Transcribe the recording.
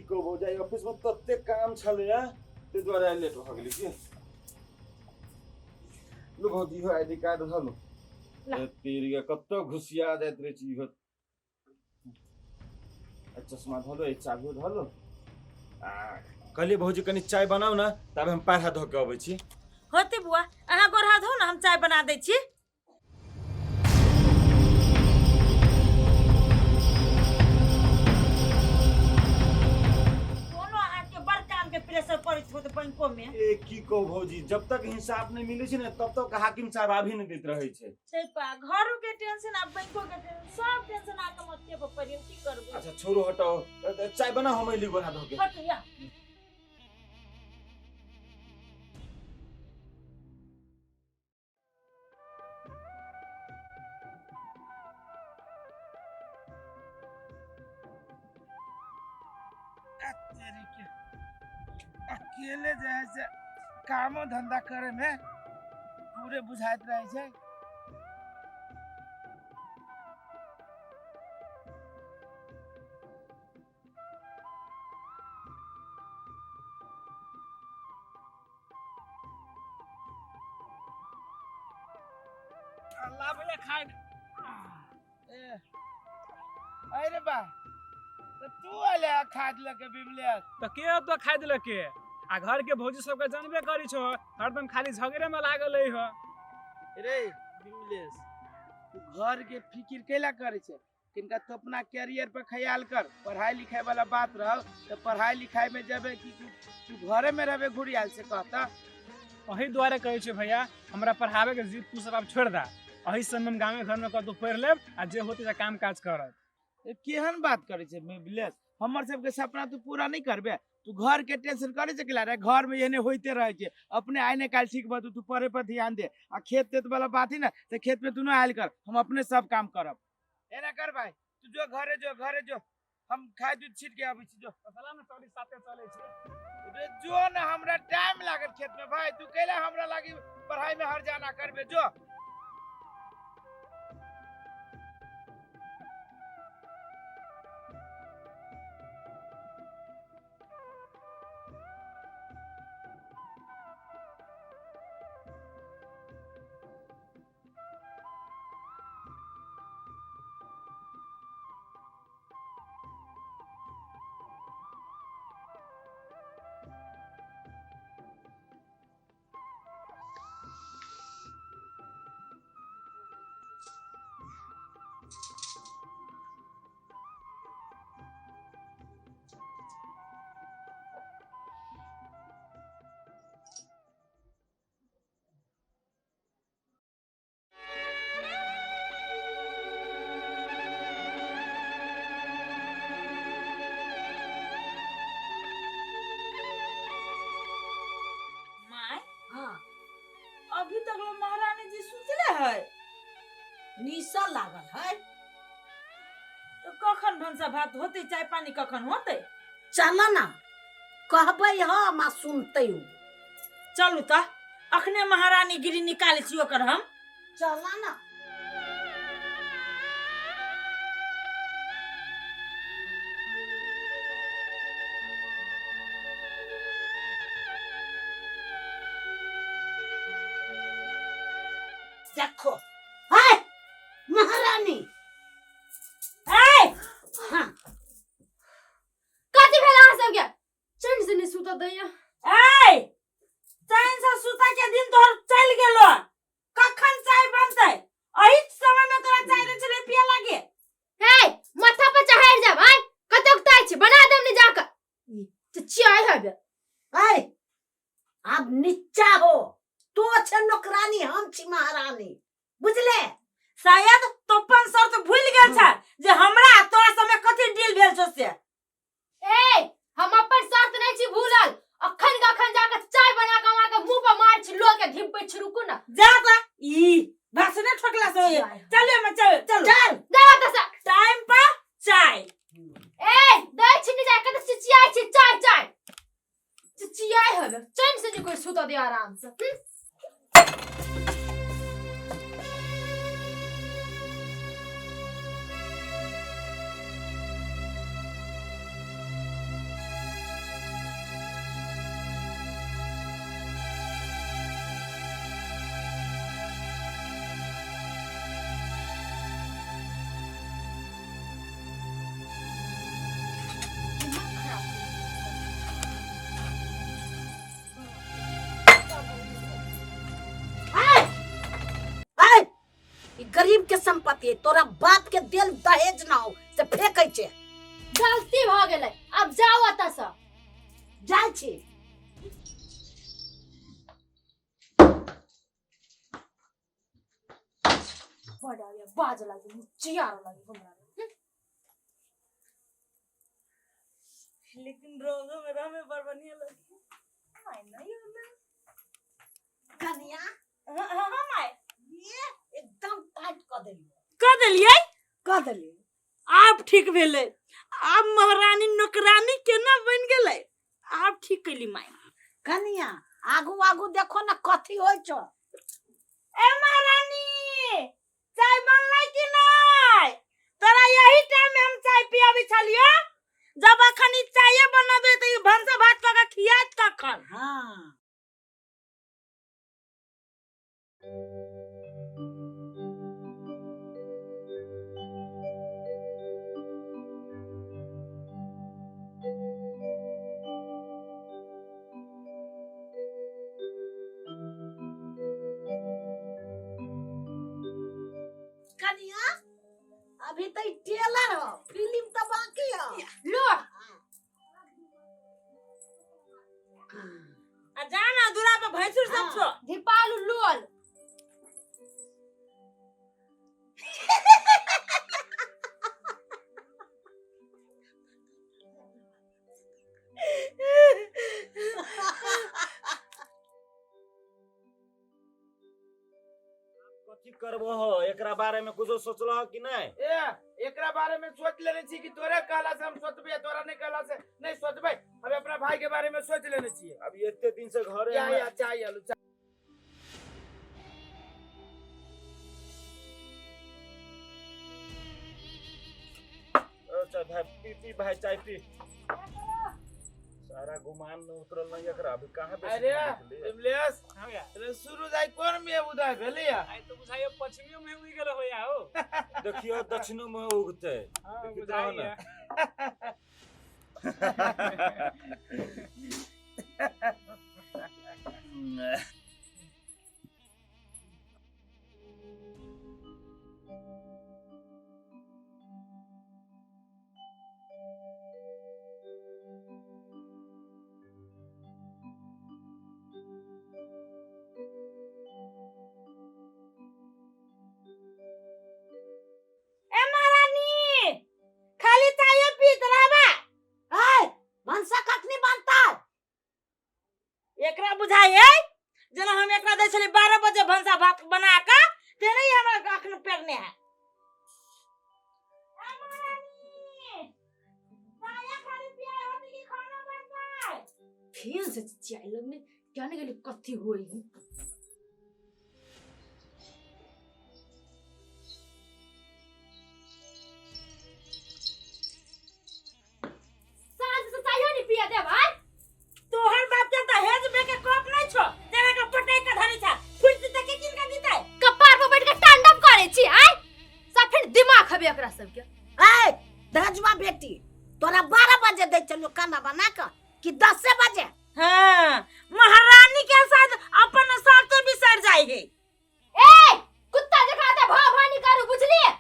कहबो जाय ऑफिस में तते काम छलैया ताहि दुआरे आइ लेट भऽ गेलै की। लो भौजी इहो आईडी कार्ड धलू। ला। तेरी के कतऽ घुसिया जाइत रहै छै इहो। आ चश्मा धलो, एक चाबियो धलो। आ कहलियै भौजी कनि चाय बनाउ ने, ताबे हम पैर हाथ धो के अबै छी। होते बुआ, अहाँ गोर हाथ धो ने, हम चाय बना दै छी। कोनो अहाँके बड़ काम के प्रेशर पड़ैत होत बैंको में। ए की कहू भौजी, जब तक हिसाब नहीं मिले छै ने तब तक हाकिम साहब आबी नहीं देत रहे छै। छै पा, घरो के टेंशन आ बैंको के टेंशन, सब टेंशन आके मथे पर पड़ि गेल, की करबै। अच्छा छोड़ू हटाओ, चाय बनाओ, हम अइली गोर हाथ धो के। हट या। अकेले जे है से कामो धंधा करे में पूरे बुझाइत रहे छै। अल्लाह भैया खाए। ए, अरे बा, तो तू आले खाद लके बिमले? तो के तो खाइ देलक के? आ घर के भौजी सबके जानबे करी छो, हरदम खाली झगड़े में लागल रही हो। रे बिमलेश, तू घर के फिकिर केला करे छे? किनका तू अपना कैरियर पर ख्याल कर। पढ़ाई लिखाई वाला बात रहो तो पढ़ाई लिखाई में जबे कि तू घरे में रहबे घुरियाल से कहता। अही दुआरे कहै छै भैया, हमरा पढ़ावे के जिद तू सब आब छोड़ दा। अही समय में गामे घर में कतौ पढ़ि लेब आ जे होते से काम काज करब। ए, केहन बात करे छे बिमलेश, हमर सबके सपना तू पूरा नहीं करबे? तू घर के टेंशन करे छे केला रे? घर में एहने होइते रहे छे, अपने आइने काल ठीक बा, तू पढ़े पर ध्यान दे। आ खेत तेत वाला बात ही ना, तो खेत में तू ना आयल कर, हम अपने सब काम करब। एना कर भाई, तू जो घरे जो, घरे जो, हम खाय दूध छीट के आबै छी जो। चला ना, चली साथे चलै छी। रे जो ना, हमरा टाइम लागत खेत में भाई, तू केला हमरा लागी पढ़ाई में हर जाना करबे जो। My, हाँ, अभी तक लो महारानी जी सुतले है? निशा लागल है। तो कखन भनसा भात होते, चाय पानी कखन होते? चल ना, कहबै हम आ सुनते उ। चलू त अखने महारानी गिरी निकालै छी ओकर हम। चल ना। देखो है महारानी। ए हाँ, कथी भेल अहाँ सबके? चैन से नहीं सुतऽ दैया। ए चैन से सुता के दिन तोहर चलि गेलो। कखन चाय बनतै? एही समय में तोरा चाय दै छलै पिए लागे। हे, माथा पर चढ़ि जाब आइ, कतौ ताइ छी बना देम ने जाके। तऽ चाय हेबे। ऐ आब नीचा हो, तो छे नौकरानी, हम छी महारानी, बुझले? शायद तो अपन शर्त भूल गेल छ जे हमरा तोरा समय कथी डील भेल छौ से। ए, हम अपन शर्त नहीं छी भूलल। अखन के अखन जाके चाय बना के अहाँके मुंह पर मार छी, लोग के घिपबै छी, रुकू ना। जा त ई भाषणे ठोकला से होइए। चलिए मैं चलो चलो चल दे ओतऽ से। टाइम पर चाय। ए, दै छी ने जाके तऽ चिचियाइ छी चाय चाय। चिचियाइ हवे, चैन से नहीं कोई सुतऽ दे आराम से। गरीब के संपत्ति है, तोरा बाप के देल दहेज ना हो से फेंकै छै। गलती भऽ गेलै, आब जाउ एतऽ सँ। जाइ छी। बड़ आबैया बाजऽ लागी, चियारऽ लागी हमरा। लेकिन रोजो में रहमे बड़ बढ़िया लगी। माय नहीं होला। कनिया हाँ हाँ हाँ माय, ये एकदम टाइट कऽ देलियै। कह देलियै, कऽ देलियै। आब ठीक भेलै। आब महारानी नौकरानी केना बनि गेलै, आब ठीक कैली माय। कनिया आगू आगू देखो ना कथी होइ छौ। ए महारानी, चाय बनलै कि नहि? तोरा यही टाइम में हम चाय पियाबै छलियो। जब अखन ई चाये बनबे तऽ ई भनसा भात कऽ के खियात कखन? हाँ। कनिया अभी तो टेलर हो, फिल्म तो बाकी हो। लो आ जा ना दूरा पर भैंसुर सब छो। धीपालू लोल। कथी करबो हो, एकरा बारे में कुछो सोचलो हो कि नहीं? ए एकरा बारे में सोच लेने छी कि तोरे कहला से हम सोचबे, तोरा नहीं कहला से नहीं सोचबे। हम अपना भाई के बारे में सोच लेने छियै। अभी एते दिन से घरे या में या चाय आलू चाय। ओ चाय भाई पी पी भाई चाय पी। सारा गुमान में उतरल नहीं एकरा, अभी कहाँ बेसी अरे निकली? विमलेश, हाँ भैया। अरे सूरज आई कोन में उदय भेलैया? आइ तो बुझाइयो पश्चिमियो में उगि गेल होया हो। देखियो दक्षिणो में उगते। हाँ, देखित रहो ना। बुझाइया। ए महारानी, खाली चाय पीत रहबा? ऐ भनसा कखनी बनतै? एकरा बुझाइए जेना हम एकरा दै छलियै 12 बजे भनसा भात बना कऽ, तेना ही हमरा अखन पेरने है। ए महारानी, चाय खाली पियाय होती कि खाना बनतै? फिर से चिचियाइ लगलै, क्या ने गेलै कथी होई। साँझ से चायो नहीं पिया दे भाई। तोहर बाप के दहेज में के कप नहीं छो, तेरा के पटै के धरी छा, फुट दितै के किनका दितै? कपार पर बैठ के तांडव करे छी आय, सब फिर दिमाग हबे एकरा सबके। ऐ दहेजुआ बेटी, तोरा 12 बजे दै छलियौ खाना बना कऽ कि 10 बजे? हाँ, महारानी के साथ अपन शर्त बिसर जाय है। ए कुत्ता जकाँ ते भाव भानी करू बुझलिए?